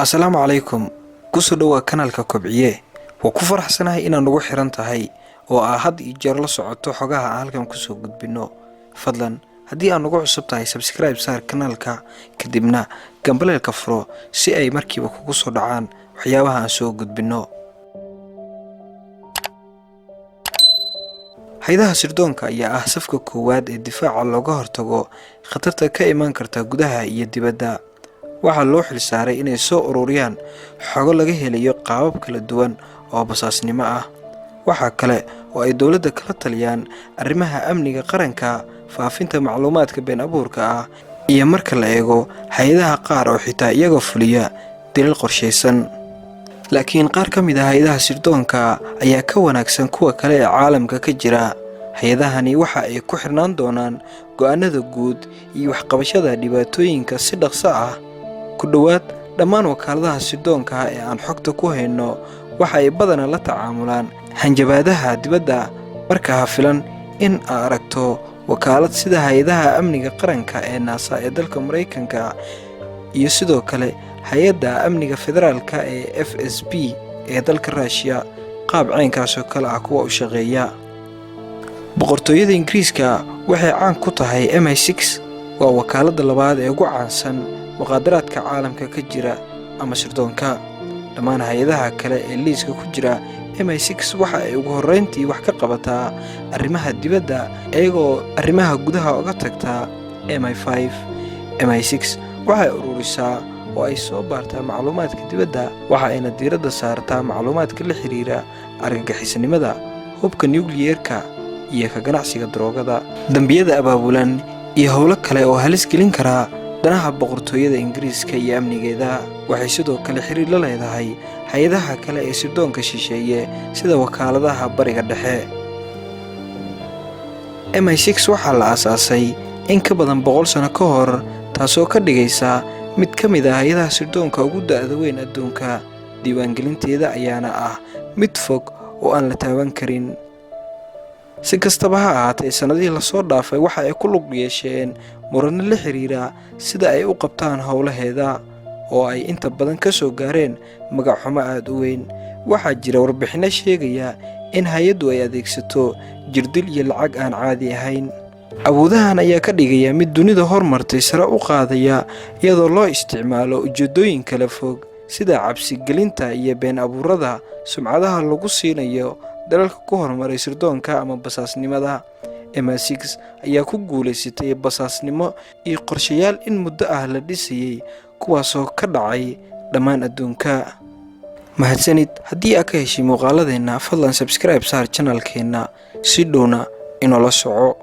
Asalaamu calaykum. Kusoo dhowaa kanaalka Kobciye. Waa ku faraxsanahay inaad nagu xiran tahay oo aa had iyo jeer la socoto xogaha aan halkan kusoo gudbino. Fadlan, haddii aad nagu cusub tahay, subscribe saar kanaalka, kadibna gambaleelka furo si ay markiiba kugu soo dhacaan waxyaabaha aan soo gudbino. Hay'adaha sirdoonka ayaa ah safka koowaad ee difaaca looga hortago khatarta ka iman karta gudaha iyo dibadda. Waxaa loo xilsaaray inay soo ururiyaan xogo laga helayo qaabab kala duwan oo basaasnimo ah. Waxaa kale oo ay dowladda kala taliyaan arrimaha amniga qaranka, faafinta macluumaadka been abuurka ah iyo, marka la eego hay'adaha qaar, oo xitaa iyagoo fuliya dilal qorshaysan. Laakiin qaar ka mid ah hay'adaha sirdoonka ayaa ka wanaagsan kuwa kale ee caalamka ka jira. Hay'adahani waxa ay ku xirnaan doonaan go'aanada guud iyo waxqabashada dhibaatooyinka si dhaqso ah. Ku dhowaad dhammaan wakaaladaha sirdoonka ee aan xogta ku hayno waxa ay badanaa la tacaamulaan hanjabaadaha dibadda. Marka ha filan in aad aragto wakaalad sida hay'adaha amniga qaranka ee NASA ee dalka Maraykanka iyo sidoo kale Hay'adda Amniga Federaalka ee FSB ee dalka Ruushiya qaab caynkaasoo kale ah kuwa u shaqeeya. Boqortooyada Ingiriiska waxay caan ku tahay MI6. Waa wakaaladda labaad ee ugu caansan muqaadaraadka caalamka ka jira ama sirdoonka. Dhammaan hay'adaha kale ee liiska ku jira, MI6 waxa ay ugu horreyntii wax ka qabataa arrimaha dibadda, iyagoo arrimaha gudaha uga tagtaa MI5. MI6 waxay ururisaa oo ay soo baartaa macluumaadka dibadda, waxa ayna diiradda saartaa macluumaadka la xiriira argagixisnimada, hubka nukliyeerka iyo ka ganacsiga daroogada, dembiyada abaabulan iyo howlo kale oo halis gelin karaa danaha Boqortooyada Ingiriiska iyo amnigeeda. Waxay sidoo kale xiriir la leedahay hay'adaha kale ee sirdoonka shisheeye, sida wakaaladaha Bariga Dhexe. MI6 waxaa la aasaasay in ka badan 100 sano ka hor, taasoo ka dhigaysa mid ka mid ah hay'adaha sirdoonka ugu da'da weyn adduunka. Diiwaangelinteeda ayaana ah mid fog oo aan la taaban karin. Si kastaba ha ahaatee, sannadihii lasoo dhaafay waxa ay ku lug yeesheen murano la xiriira sida ay u qabtaan howlaheeda, oo ay inta badan ka soo gaareen magacxumo aada u weyn. Waxaa jira warbixinno sheegaya in hay'addu ay adeegsato jirdil iyo lacag aan caadi ahayn. Awoodahan ayaa ka dhigaya mid dunida hormartay sare u qaadaya, iyadoo loo isticmaalo ujeeddooyin kala fog, sida cabsigelinta iyo been abuurada sumcadaha lagu siinayo dalalka ku horumaray sirdoonka ama basaasnimada. MI6 ayaa ku guulaysatay basaasnimo iyo qorshayaal in muddo ah la dhisayay, kuwaasoo ka dhacay dhammaan adduunka. Mahadsanid. Haddii aad ka heshay muuqaaladeenna, fadlan subscribe saar channelkeenna, si dhowna inoola soco.